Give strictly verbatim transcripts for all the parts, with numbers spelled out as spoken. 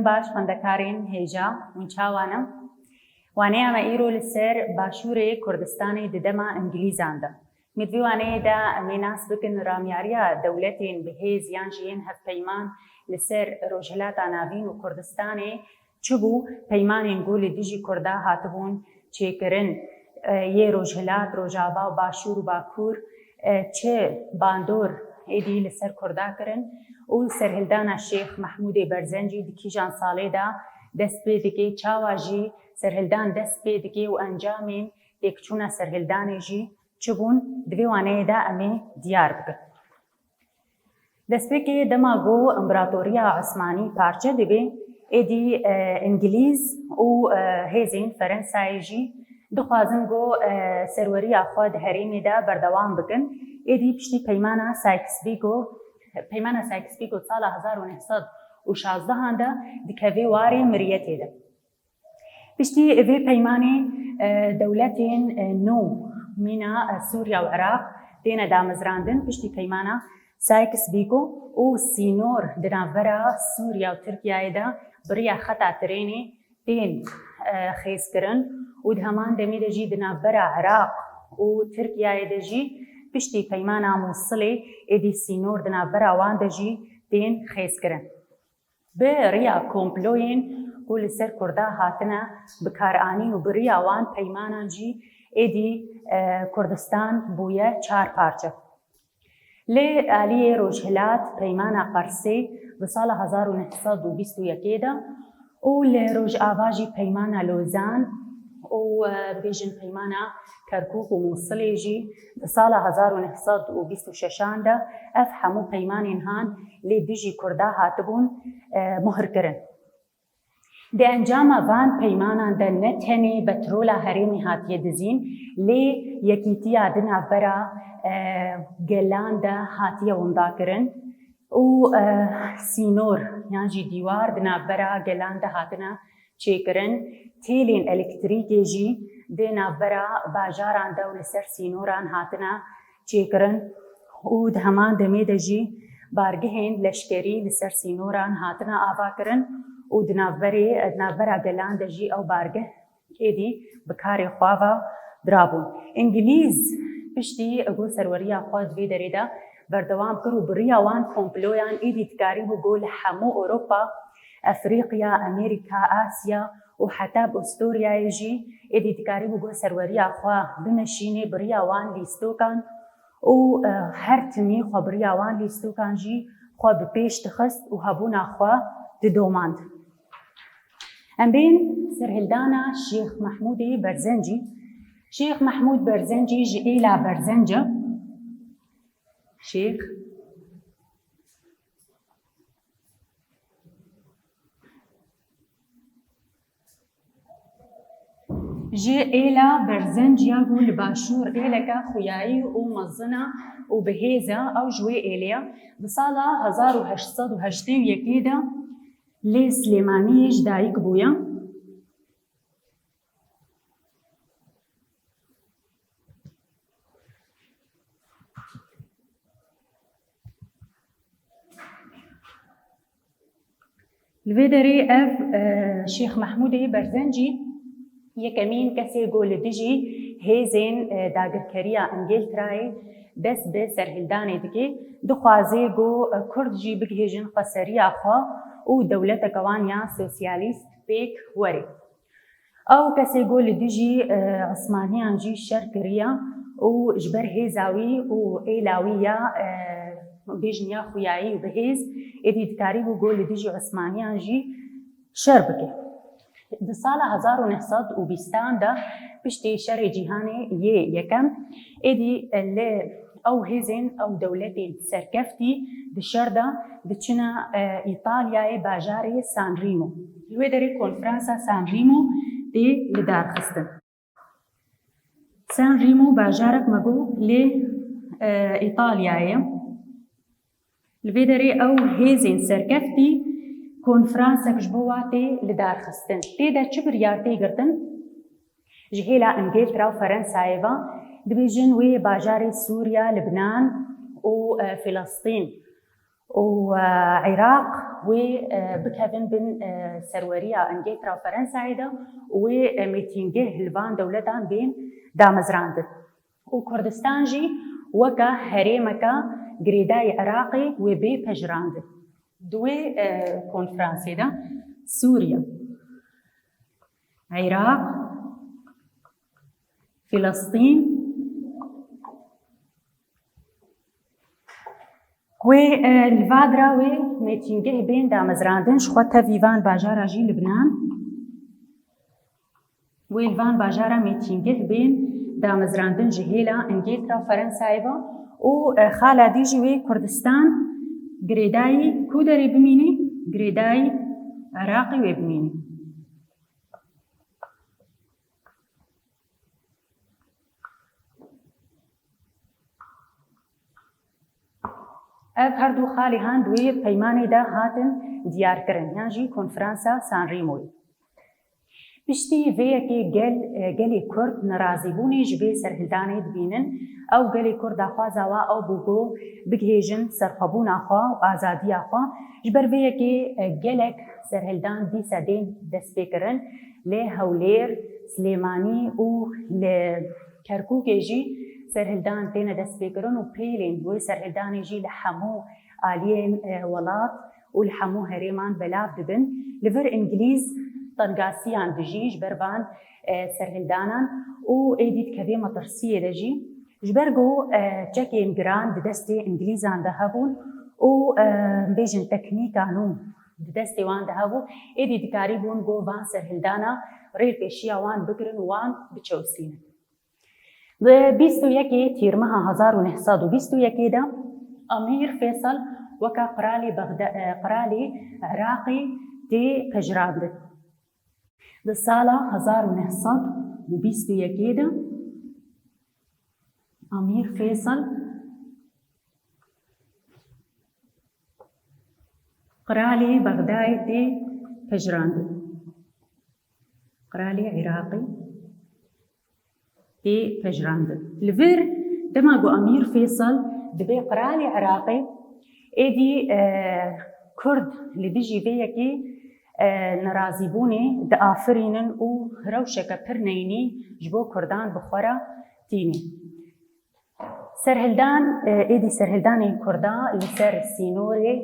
Baş xwendekarên hêja, hûn çawa ne? Waneya me îro li ser Başûrê Kurdistanê di dema Îngilîzan de. Me di vê waneyê de em ê nas bikin ramyariya dewletên bi hêz yan jî yên hevpeyman li ser Rojhilata Navîn û Kurdistanê çi bû, peymanên ku li dijî Kurda hatibûn çêkirin, e, yê Rojhilat, Rojava û Başûr û Bakur, e, çi bandor êdî li ser Kurda kirin û serhildana Şêx Mehmûdê Berzencî di kîjan salê de dest pê dike, çawa jî serhildan dest pê dike û encamên têkçûna serhildanê jî çi bûn, di vê waneyê de em ê diyar bikin. Destpêkê dema ku Împaratoriya Osmanî parçe dibe, êdî, e, Îngilîz û, e, hêzên Ferensayê jî dixwazin ku, e, serweriya xwe di herêmê de berdewam bikin. Êdî piştî peymana Sykes-Picot, peymana Sykes-Picot sala hezar û neh sed û şazdehan de dikeve warê miriyetê de. Piştî vê peymanê, e, dewletên, e, nû mîna, e, Sûriya û Iraq têne damezrandin. Piştî peymana Sykes-Picot û sînor di navbera Sûriya û Tirkiyeyê de bi riya xeta trênê tên, e, xêzkirin û di heman demê de jî di navbera Iraq û Tirkiyeyê de jî piştî peymana Mûsilê êdî sînor di navbera wan de jî tên xêzkirin. Bi riya komployên ku li ser Kurda hatine bikaranîn û bi riya wan peymanan jî êdî, e, Kurdistan bûye çar parçe. Lê aliyê Rojhilat peymana Qersê di sala hezar û neh sed û bîst û yekê de û li Rojava jî peymana Lozan û, e, bibêjin peymana Kerkûk û Mûsilê jî di sala hezar û neh sed û bîst û şeşan de ev hemû peymanên han lê dijî Kurda hatibûn, e, muhirkirin. Di encama van peymanan de ne tenê petrola herêmê hatiye dizîn, lê yekîtiya di navbera, e, gelan de hatiye windakirin û, e, sînor yan jî dîwar di navbera gelan de hatine çêkirin. Têlên elektrîkê jî di navbera bajaran de û li ser sînoran hatine çêkirin û di heman demê de jî bargehên leşkerî li ser sînoran hatine avakirin û di navberê, di navbera gelan de jî ew bargeh êdî bi karê xwe ve dirabûn. Îngilîz piştî ku serweriya xwe di vê derê de berdewam kir û bi riya wan komployan êdî dikarîbû ku li hemû Ewropa, Efrîqya, Amerîka, Asya û heta bi Ustoryayê jî êdî dikarîbû ku serweriya xwe bimeşînê bi riya wan lîstokan û, e, her timî xwe bi riya wan lîstokan jî xwe bi pêş dixist û hebûna xwe didomand. Em bên serhildana Şêx Mehmûdê Berzencî. Şêx Mehmûd Berzencî ji êla Berzenc e. Şêx. Ji êla Berzenciya ku li başûr êleke xuyayî û mezin e û bi hêz e, ew ji wê êlê ye. Di sala hezar û heşt sed û heştê û yekê de lê Silêmaniyê ji dayik bûye. Li vê derê ev, e, Şêx Mehmûdê Berzencî yekemîn kesê ku li dijî hêzên, e, dagirkeriya Îngilterayê dest bi serhildanê dike, dixwaze ku, e, Kurd jî bigihêjin xweseriya xwe û dewleteke wan ya sosyalîst pêk were. Ew kesê ku li dijî, e, Osmaniyan jî şer kiriye û ji ber hêza wî û êla wî ya, e, bêjin ya xuyayî û bi hêz êdî dikarîbû ku li dijî Osmaniyan jî şer bike. Di sala hezar û neh sed û bîstan de piştî Şerê Cîhanê yê Yekem êdî, e, li Ew hêzên, ew dewletên serkeftî di şer de diçine, e, Îtalyayê bajarê San Remo. Li wê derê konferansa San Remo tê lidarxistin. San Remo bajarek me got lê, e, Îtalyayê. Li vê derê ew hêzên serkeftî konferansek ji bo wa tê lidarxistin. Tê de çi biryar tê girtin? Ji hêla Îngiltere û Ferensayê ve dibêjin wê bajarê Sûriya, Libnan û, e, Filistîn û, e, Iraq wê, e, bikevin bin, e, serweriya Îngiltere û Ferensayê de û wê, e, mêtîngeh li van dewletan bên damezrandin. Û Kurdistan jî weke herêmeke girêdayî Iraqê wê bê pejirandin. Di wê, e, konferansê de Sûriye, Iraq, Filistîn, wê, e, li va dira wê mêtîngeh bên damezrandin, ji xwe tevî van bajara jî Libnan. Wê li van bajara mêtîngeh bên damezrandin ji hêla Îngiltere û Ferensayê ve û, e, xala dî jî wê Kurdistan girêdayî ku derê bimînî, girêdayî Iraqê wê bimînî. Ev her du xalîhan di wê peymanê de hatin diyarkirin, yan jî konferansa San Remoyê. Piştî vê yekê gel, gelê Kurd nerazîbûnê ji vê serhildanê dibînin. Ew gelê Kurd daxwaza wa ew bû ku bigihêjin serxwebûna xwe û azadiya xwe. Ji ber vê yekê gelek serhildan dîsa tên destpêkirin. Lê Hewlêr, Silêmanî û li Kerkûkê jî serhildan têne destpêkirin û pêlên wê serhildanê jî li hemû aliyên, e, welat û li hemû herêman belav dibin. Li vir Îngilîz tengasiyan dijî ji ber van, e, serhildanan û êdî dikeve metirsiyê de jî. Ji ber ku, e, çekên giran di destê Îngilîzan de hebûn û, e, bêjin teknîka nû di destê wan de hebû, êdî dikarîbûn ku van serhildana rêpêşiya wan bigirin û wan biçewsînin. Di bîst û yekê Tîrmeha hezar û neh sed û bîst û yekê de Emîr Fêsal weke qiralê Bexda-, e, qiralê Iraqê tê pejirandin. Di sala hezar û neh sed û bîst û yekê de Emîr Fêsal qiralê Bexdayê tê pejirandin. Qiralê Iraqê tê pejirandin. Li vir dema ku Emîr Fêsal dibe qiralê Iraqê, êdî, e, Kurd li dijî vê yekê, e, nerazîbûnê diafirînin û rewşeke pir neyînî ji bo Kurdan bi xwe re tînin. Serhildan, e, êdî serhildanên Kurda li ser sînorê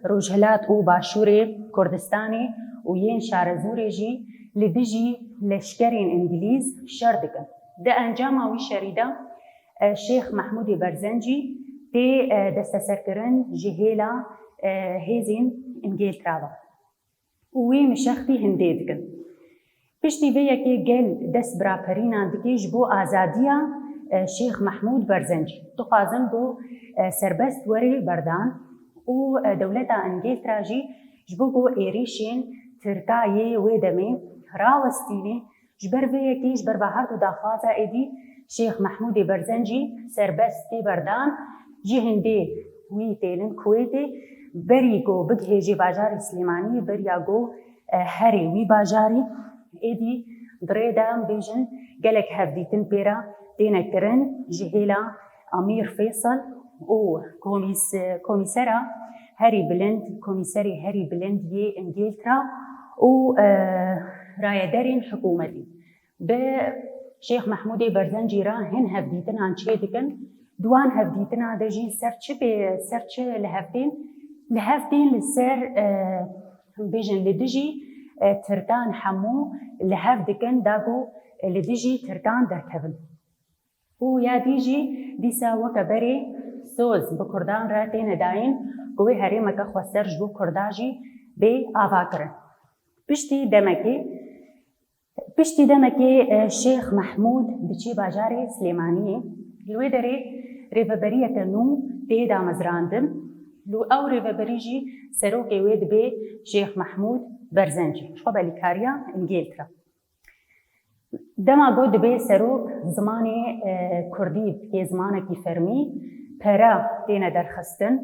Rojhilat û Başûrê Kurdistanê û yên Şarezûrê jî li dijî leşkerên Îngilîz şer dikin. Di encama wî şerî de, e, Şêx Mehmûdê Berzencî tê, e, desteserkirin ji hêla, e, hêzên Îngiltera ve. Û wê mişextî hindê dikin. Piştî vê yekê gel dest bi raperînan dike ji bo azadiya, e, Şêx Mehmûd Berzencî. Dixwazin ku, e, serbest were berdan û, e, dewleta Îngiltera jî ji bo ku êrîşên Tirka yê wê demê rawestînê. Ji ber vê yekê, ji ber va her du daxwaza êdî Şêx Mehmûdê Berzencî serbest tê berdan, ji hindê wî têlin Kuwêtê, berî ku bigihêjê bajarê Silêmaniyê, beriya ku, e, herê wî bajarî. Êdî di rê de em bêjin gelek hevdîtin pê re têne kirin ji hêla Emîr Fêsal û komîs-, komîsera herî bilind, komîserê herî bilind yê Îngiltera û, e, rayederên hikûmetî. Bi Şêx Mehmûdê Berzencî re hin hevdîtinan çê dikin. Di wan hevdîtina de jî ser çi bê, ser çi li hev tên? Li hev tên li ser, e, bêjin li dijî, e, Tirkan hemû li hev dikin, da ku, e, li dijî Tirkan derkevin. Û ya dî jî dîsa weke berê soz bi Kurdan re têne dayîn ku wê herêmeke xweser ji bo Kurda jî bê avakirin. Piştî demekê, piştî demekê, e, Şêx Mehmûd diçî bajarê Silêmaniyê. Li wê derê rêveberiyeke nû tê damezrandin. Li ew rêveberî jî serokê wê dibe Şêx Mehmûd Berzencî. Ji xwe belîkariya Îngiltera. Dema ku dibe serok, zimanê, e, kurdî dike zimanekî fermî, pere têne derxistin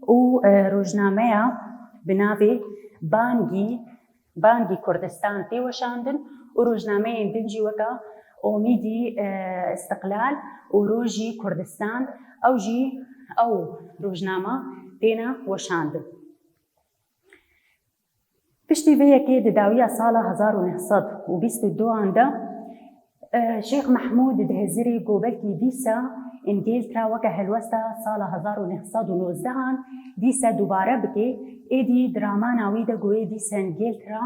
û, e, rojnameya bi navê Bangî, Bangî Kurdistan tê weşandin û rojnameyên din jî weke Omîdî, e, Îstiqlal û Rojî Kurdistan, ew jî, ew rojnama têne weşandin. Piştî vê yekê di dawiya sala hezar û neh sed û bîst û duan de, e, Şêx Mehmûd dihizirê ku belkî dîsa Îngiltera weke helwesta sala hezar û neh sed û nozdehan dîsa dubare bike, êdî di ramana wî de ku ê dîsa Îngiltera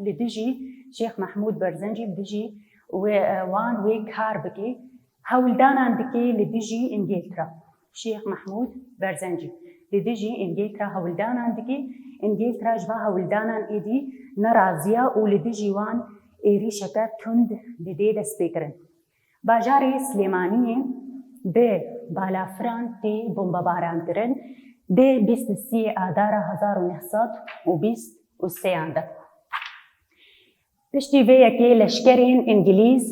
li dijî Şêx Mehmûd Berzencî, li dijî wê, e, wan wê kar bike, hewldanan dike li dijî Îngiltera. Şêx Mehmûd Berzencî li dijî Îngiltera hewldanan dike. Îngiltera ji va hewldanan êdî nerazî ye û li dijî wan êrîşeke tund didê destpêkirin. Bajarê Silêmaniyê bi balafiran tê bombebarankirin di bîst û sê Adara hezar û neh sed û bîst û sêyan de. Piştî vê yekê leşkerên Îngilîz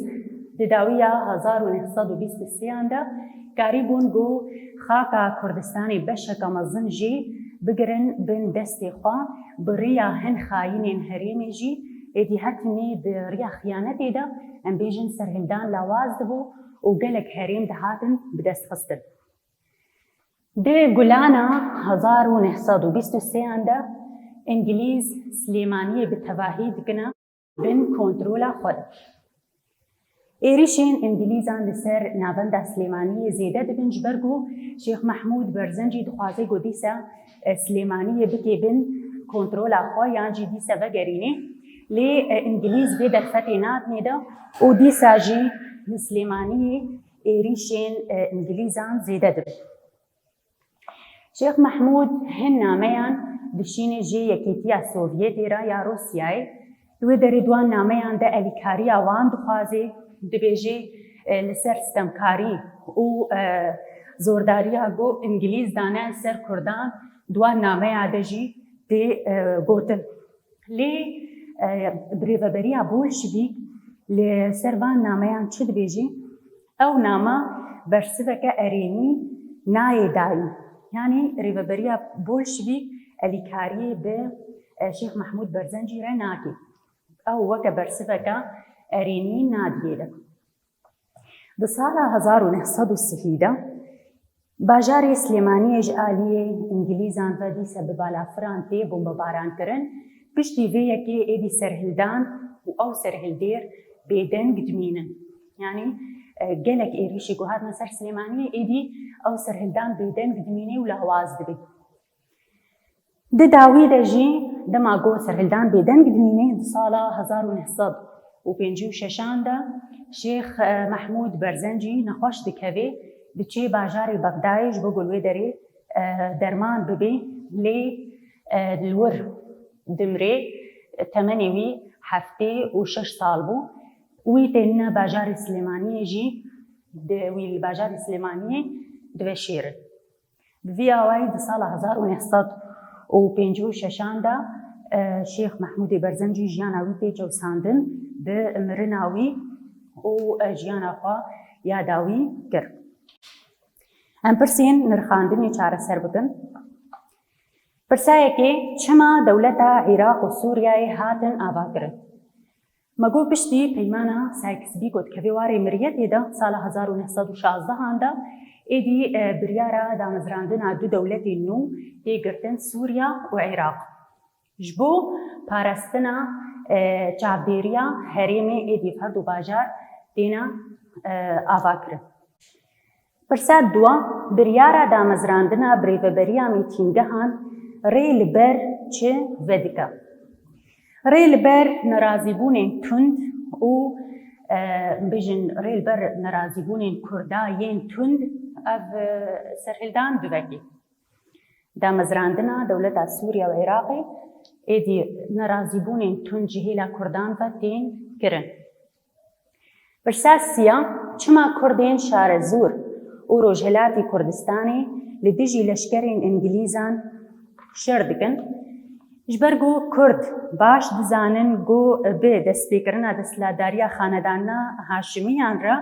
di dawiya hezar û neh sed û bîst û sêyan de karîbûn ku xaka Kurdistanê beşeke mezin jî bigirin bin destê xwe, bi riya hin xayînên herêmê jî êdî hetimî di riya xiyanetê de, em bêjin, serhildan lawaz dibû û gelek herêm dihatin bidestxistin. Di Gulana hezar û neh sed û bîst û sêyan de Îngilîz Silêmaniyê bi tevahî dikine bin kontrola xwe de. Êrîşên Îngilîzan li ser navenda Silêmaniyê zêde dibin, ji ber ku Şêx Mehmûd Berzencî dixwaze ku dîsa, e, Silêmaniyê bike bin kontrola xwe yan jî dîsa vegerîne. Lê, e, Îngilîz vê derfetê nadinê de û dîsa jî li Silêmaniyê êrîşên, e, Îngilîzan zêde dibin. Şêx Mehmûd hin nameyan dişîne jê Yekîtiya Sovyetê re ya Rûsyayê. Li wê derê di wan nameyan de elîkariya wan dixwaze, dibêje, e, li ser stemkarî û, e, zordariya ku Îngilîz dane ser Kurdan di wan nameya de jî tê, e, gotin. Lê, e, birêveberiya Bolşevîk li ser van nameyan çi dibêje? Ew name bersiveke erênî nayê dayîn. Yanî rêveberiya Bolşevîk elîkariyê bi, e, Şêx Mehmûd Berzencî re nake. Ew weke bersiveke erênî nadiyê de. Di sala hezar û neh sed û sihî de bajarê Silêmaniyê ji aliyê Îngilîzan ve dîsa bi balafiran tê bombebarankirin. Piştî vê yekê êdî serhildan û ew serhildêr bêdeng dimînin. Yanî, e, gelek êrîşî ku hatine ser Silêmaniyê êdî ew serhildan bêdeng dimîne û lawaz dibe. Di dawî de jî dema ku serhildan bêdeng dimîne, di sala hezar û neh sed û pêncî û şeşan de Şêx, e, Mehmûd Berzencî nexweş dikeve, diçê bajarê Bexdayê ji bo ku li wê derê, e, derman bibe, lê, e, li wir dimrê, temenê wî heftê û şeş sal bû. Wî tênine bajarê Silêmaniyê jî, di, wî li bajarê Silêmaniyê diveşêrin. Bi vî awayî di sala hezar û neh sed û pêncî û şeşan de, e, Şêx Mehmûdê Berzencî jiyana wî tê çewsandin, bi mirina wî û, e, jiyana xwe ya dawî kir. Em pirsên nirxandinê çareser bikin. Pirsa yekê, çima dewleta Iraq û Sûriyeyê hatin avakirin? Me got piştî peymana Sykes-Picot kevê warê miriyetê de sala hezar û neh sed û şazdehan de êdî, e, biryara damezrandina du dewletên nû tê girtin, Sûriya û Iraq. Ji bo parastina, e, çavdêriya herêmê êdî her du bajar têne, e, avakirin. Pirsa dua, biryara damezrandina birêveberiya mîtîngehan rê li ber çi vedike? Rê li ber nerazîbûnên tund û, e, bijin rê li ber nerazîbûnên Kurda yên tund ev, e, serhildan dûvekê. Damezrandina dewleta Sûriye û Iraqê êdî nerazîbûnên tund ji hêla Kurdan ve tên kirin. Pirsa siya, çima Kurdên Şarezûr û Rojhilatî Kurdistanê li dijî leşkerên Îngilîzan şer dikin? Ji ber ku Kurd baş dizanin ku bi destpêkirina desthilatdariya xanedana Haşimiyan re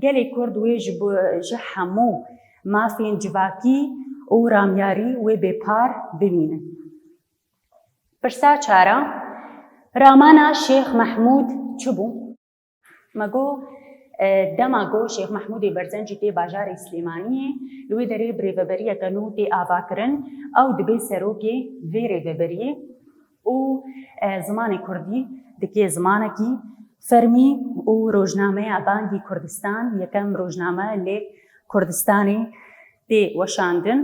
gelê Kurd wê ji bo, ji hemû mafên civakî û ramyarî wê bêpar bimînin. Pirsa çar a, ramana Şêx Mehmûd çi bû? Me got, E, dema ku Şêx Mehmûdê Berzenc jî tê bajarê Silêmaniyê, li wê derê birêveberiyeke nû tê avakirin, ew dibe serokê vê rêveberiyê û, e, zimanê kurdî dike zimanekî fermî û rojnameya Bangî Kurdistan, yekem rojname li Kurdistanê tê weşandin,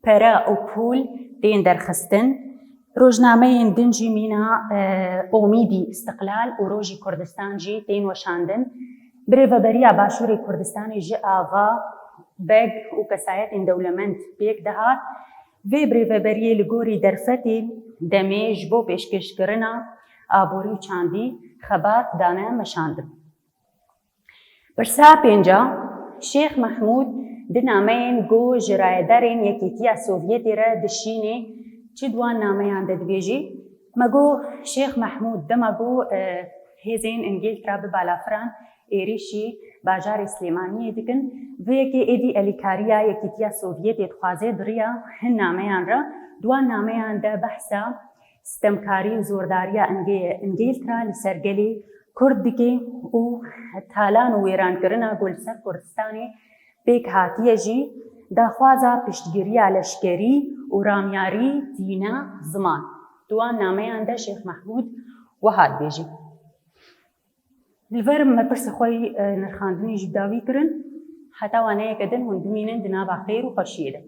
pere û pûl tên derxistin. Rojnameyên din jî mîna, e, Omîdî Îstiqlal û Rojî Kurdistan jî tên weşandin. Birêveberiya Başûrê Kurdistanê ji ava beg û kesayetên dewlemend pêk dihat. Vê birêveberiyê li gorî derfetên demê ji bo pêşkêşkirina aborî û çandî xebat dane meşandin. Pirsa pênca, Şêx Mehmûd di nameyên ku ji rayedarên Yekîtiya Sovyetê re dişînê, çi di wan nameyan de dibêjî? Me got, Şêx Mehmûd dema ku, e, hêzên Îngiltra bi balafiran êrîşî bajarê Silêmaniyê dikin, vê yekê êdî elîkariya Yekîtiya Sovyetê dixwaze, di riya hin nameyan re, di wan nameyan de behsa stemkarî û zordariya Îngê-, Îngiltra li ser gelê Kurd dike û talan û wêrankirina ku li ser Kurdistanê pêk hatiye jî daxwaza piştgiriya leşkerî û ramyarî tîne ziman. Di wan nameyan de Şêx Mehmûd wiha dibêjî. Li vir me pirsê xwe yî, e, nirxandinê jî bi dawî kirin. Heta waneyeke din hûn bimînin di nava xêr û xweşiyê de.